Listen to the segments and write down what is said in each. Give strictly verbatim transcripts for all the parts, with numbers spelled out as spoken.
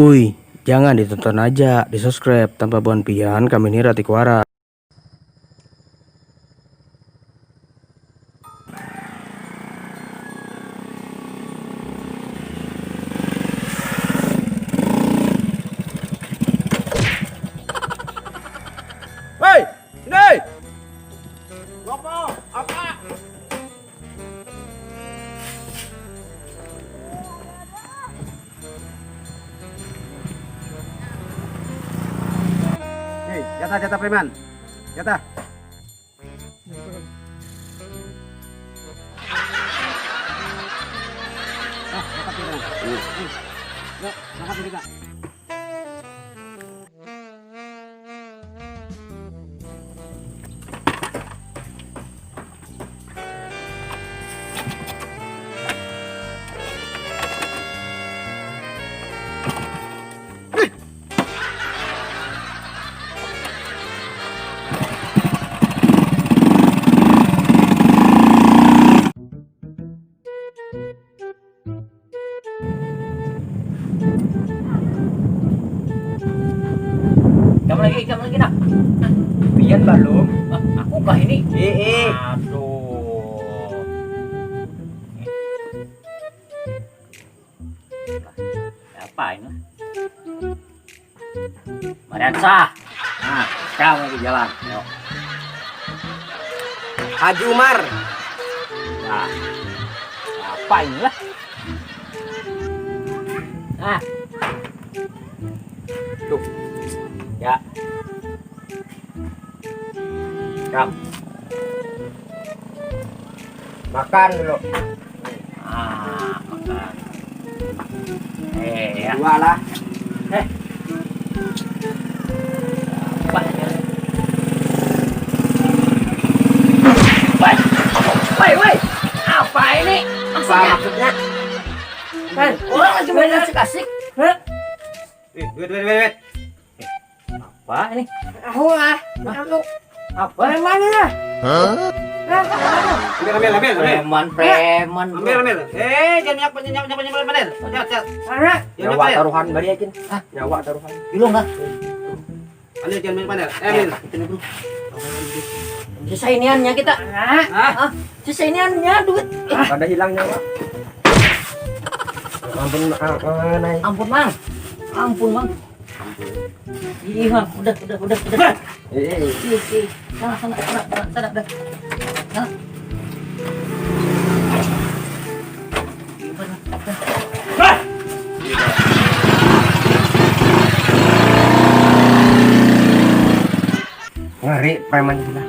Uy, jangan ditonton aja, di subscribe tanpa buan pian kami ni Rati Kuara. Hei, sini. Apa? Apa? Hei, jatah, jatah preman. Jatah. Ah, makan kita. Yuk, makan kita. Ikam lagi, ikam lagi nak. Pian balum. Ah, aku kah ini? Eh, eh. Aduh. Apa ini? Mariansa. Nah, kamu di jalan. Yuk. Haji Umar. Nah, apa ini lah? Nah. Tuh. Ya. Kam. Makan dulu. Ah, makan. Eh, ya. Dua lah. Eh. Wah. Woi, woi, woi. Apa ini? Apa maksudnya? Kan orang lagi main asik-asik. Hah? Eh, duit, duit, duit, duit. Apa ini? Tahu lah. Tahu. Apa? Preman lah. Hah? Ambil, ambil, ambil, ambil. Preman, preman. Ambil, ambil. Eh, jangan nyak, nyak, nyak, nyak, nyak, nyak. Lihat, lihat. Mana? Jangan nyawa nyak, nyak. Taruhan bari yakin. Hah? Nyawa taruhan. Ilung lah. Ambil, jangan main panel. Eh, ambil. Itu nih, bro. Sisa iniannya kita. Ah. Ah. Sisa iniannya duit. Eh. Pada hilang nyawa. Ampun, ah, ah, nai. Ampun, Mang. Ampun, Mang. Ih, Mang, udah, udah, udah, udah. Eh, eh. Ih, ih. Sana, sana, sana, sana, sana, udah. Sana. Gimana? Udah. Ngeri preman sudah.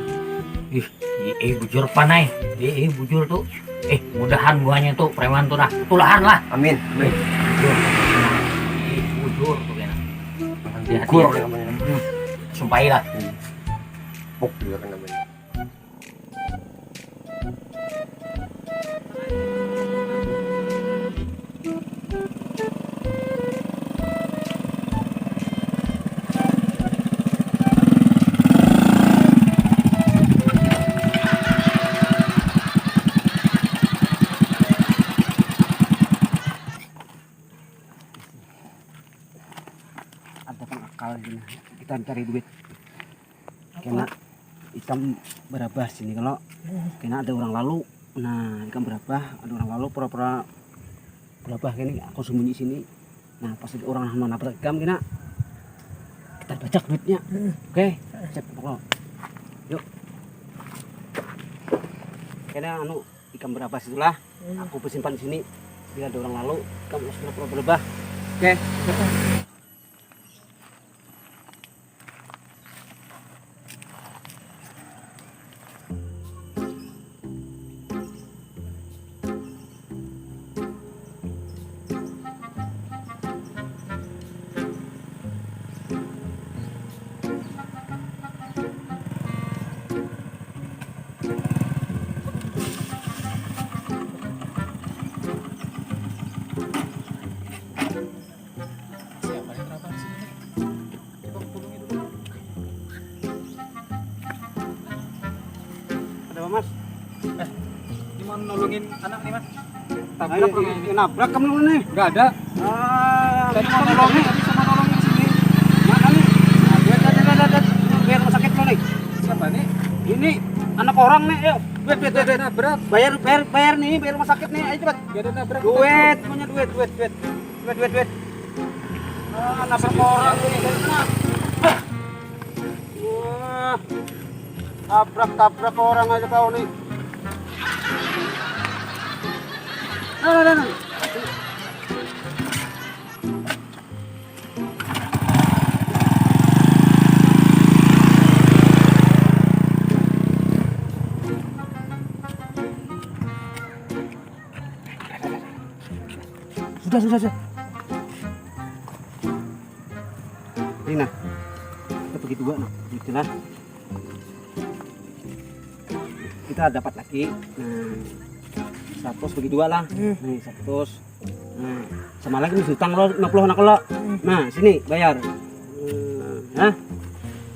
Ih, ih, ih, bujur panai. Ih, ih, bujur tuh. Eh, mudahan buahnya tuh preman tuh nah. Tulahan lah. Amin. Amin. Bujur. Ih, bujur tuh kena. Hati-hati. Bujur ya. Hmm. Sumpahi lah. Hmm. Puk juga kan namanya. Ada pang akal gini. Kita cari duit. Kena ikam berabah sini kalau kena ada orang lalu. Nah, ikam berabah, ada orang lalu pura-pura berabah gini, aku sembunyi sini. Nah, pas ada orang mau nabrak ikam kena, kita bajak duitnya. Oke, sip, pokok. Yuk. Kena anu, ikam berabah situlah. Aku bersimpan di sini. Bila ada orang lalu, ikam harus pura-pura berabah. Oke. Siapa yang kenapa di sini? Coba hubungi dulu. Ada apa, Mas? Eh, ini mau nolongin anak nih, Mas. Tabrak. Ayo, orang ini. Nabrak kamu dulu nih. Nggak ada. Ah, tadi mau nolongin. Orang nih, yuk. Duit, duit, duit, duit. Nabrak. Bayar, bayar, bayar nih, bayar rumah sakit nih. Ayo cepat. Gak ada nabrak. Duit, punya duit, duit, duit. Duit, duit, duit. Ah, nabrak orang nih. Wah. Tabrak, tabrak orang aja kau nih. Nah, nah, nah, nah. Sudah, sudah, sudah. Ini nah, kita bagi dua nah, gitu lah. Kita dapat lagi. Nah, seratus bagi dua lah. Hmm. Nih, seratus. Nah, sama lagi nih utang lo lima puluh anak lo. Hmm. Nah, sini bayar. Hmm, nah,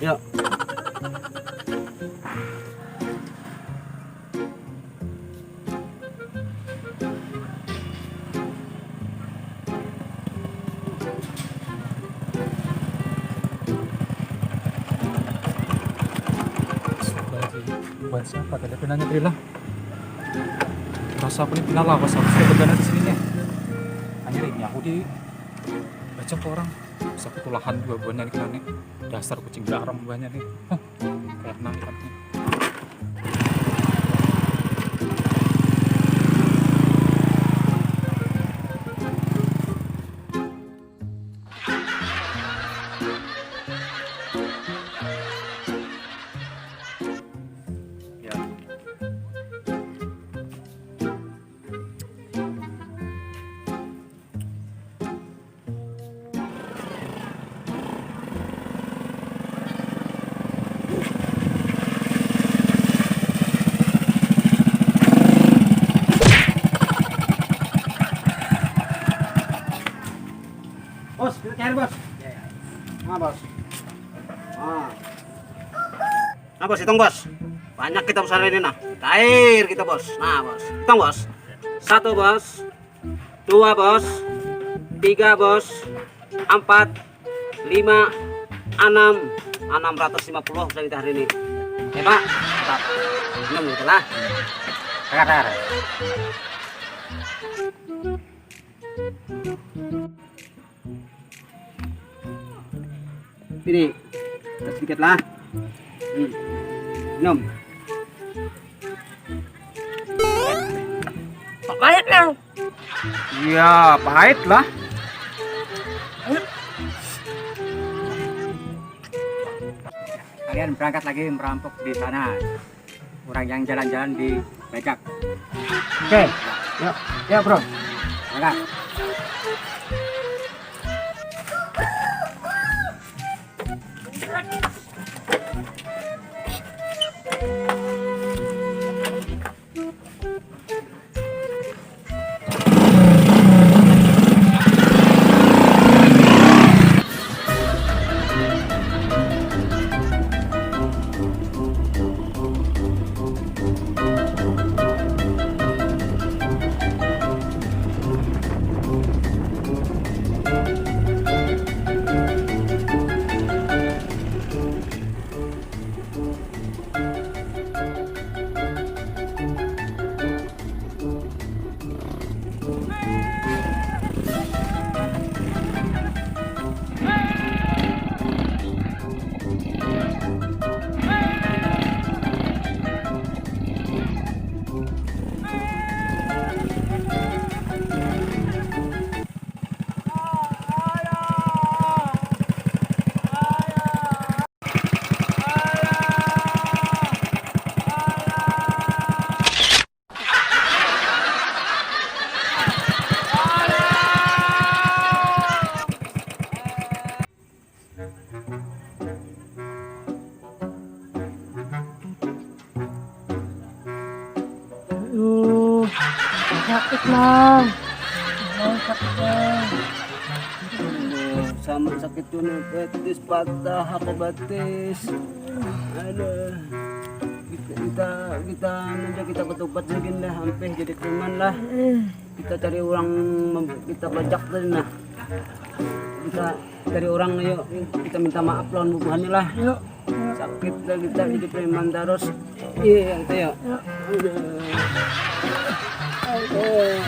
yuk. Buat siapa tadi pinanya Trila? Rasa aku ni pina lawas, aku sudah begana di sini nih. Hanya ini aku di baca ke orang. Bisa ketulahan juga buahnya nih kena nih. Dasar kucing garang buahnya nih. Hah, kayak nang ikan nih. Ya. Bos, kita cair, Bos. Nah, Bos. Nah. Nah, Bos, hitung, Bos. Banyak kita besar ini, nah. Cair kita, Bos. Nah, Bos. Hitung, Bos. Satu, Bos. Dua, Bos. Tiga, Bos. Empat, lima, enam. Enam ratus lima puluh sudah kita hari ini. Ya, Pak. Mantap. Minum gitu lah. Dengar, dengar. Ini, sedikit lah. Hmm. Minum. Banyak, Nang. Iya, pahit lah. Kalian berangkat lagi merampok di sana. Orang yang jalan-jalan di becak. Oke, yuk, yuk, Bro. Berangkat. Aduh, sakit, Mang. Mang, sakit, Mang. Aduh, sama sakit tu nih, betis patah, aku betis. Aduh. Kita, kita, kita, anu ja, kita betubat mungkin dah, ampih jadi preman lah. Kita cari orang mem-, kita bajak tadi nah. Kita cari orang, yuk, kita minta maaf lawan bubuhan ni lah. Yuk. Sa-, Kita kita jadi preman terus. Iya, itu ya. Aduh. Aduh.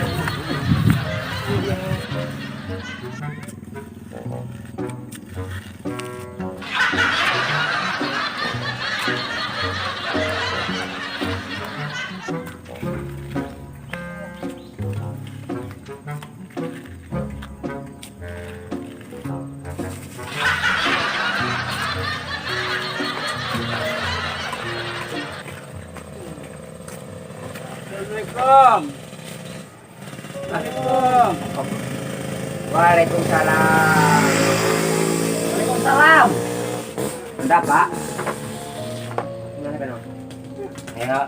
Assalamualaikum. Assalamualaikum. Waalaikumsalam. Waalaikumsalam. Kenapa? Gimana, kenapa? Ayo.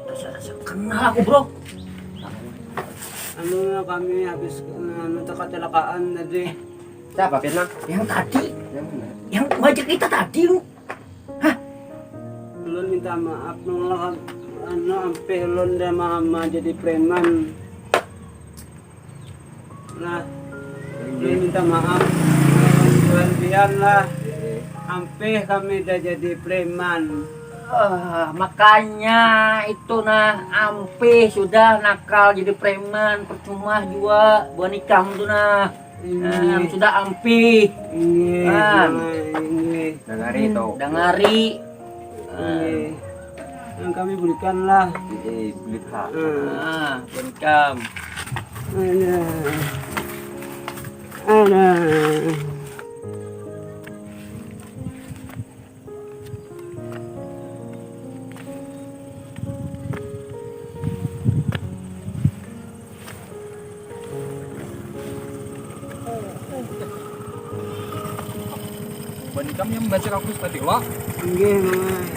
Rasa-rasa kenal aku, bro. Anu, kami habis kena, anu, kecelakaan tadi. Siapa, Firman? Yang tadi. Yang mana? Yang ngajak kita tadi, lu. Hah? Ulun minta maaf, nolak, anu, ampih ulun dah mama jadi preman. Nah, ulun minta maaf. Buhan pian lah. Ampih kami dah jadi preman. Ah, makanya itu nah, ampih sudah nakal jadi preman, percuma jua buhan ikam tu nah. Nah, sudah ampih. Inggih, ah, Mama, inggih. Dangari tu. Dangari. Inggih. Yang kami belikan lah. Inggih, beli ha. Hmm. Ah, welcome. Ada. Ada. Buhan ikam yang membacak aku tadi, Wak? Inggih, Mangai.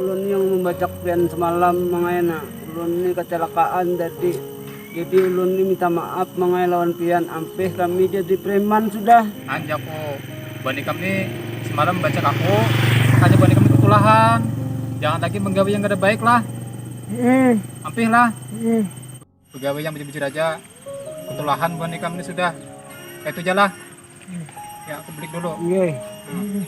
Ulun yang membacak pian semalam, Mangai, nah. Ulun ni kecelakaan tadi. Jadi ulun ni minta maaf, Mangai, lawan pian. Ampih kami jadi preman sudah. Anjaku, buhan ikam ni semalam membacak aku, makanya buhan ikam ni ketulahan. Jangan lagi menggawi yang kada baik lah. Hmm. Ampih lah. Hmm. Begawi yang bujur-bujur aja. Ketulahan buhan ikam ni sudah. Kaitu ja lah. Ya, aku belik dulu. Inggih. Hmm.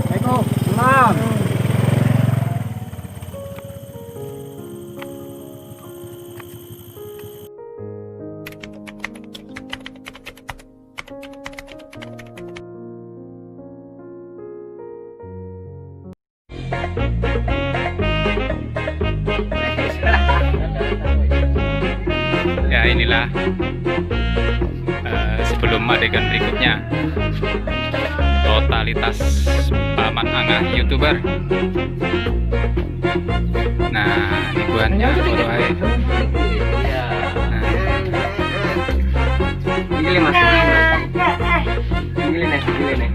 Assalamualaikum. Salam. Ya, inilah, eh, sebelum adegan berikutnya. Totalitas Paman Angah YouTuber. Nah, ini buhannya foto aja. Nah. Gini, Mas. Gini, Mas. Gini, nih. Gini, nih.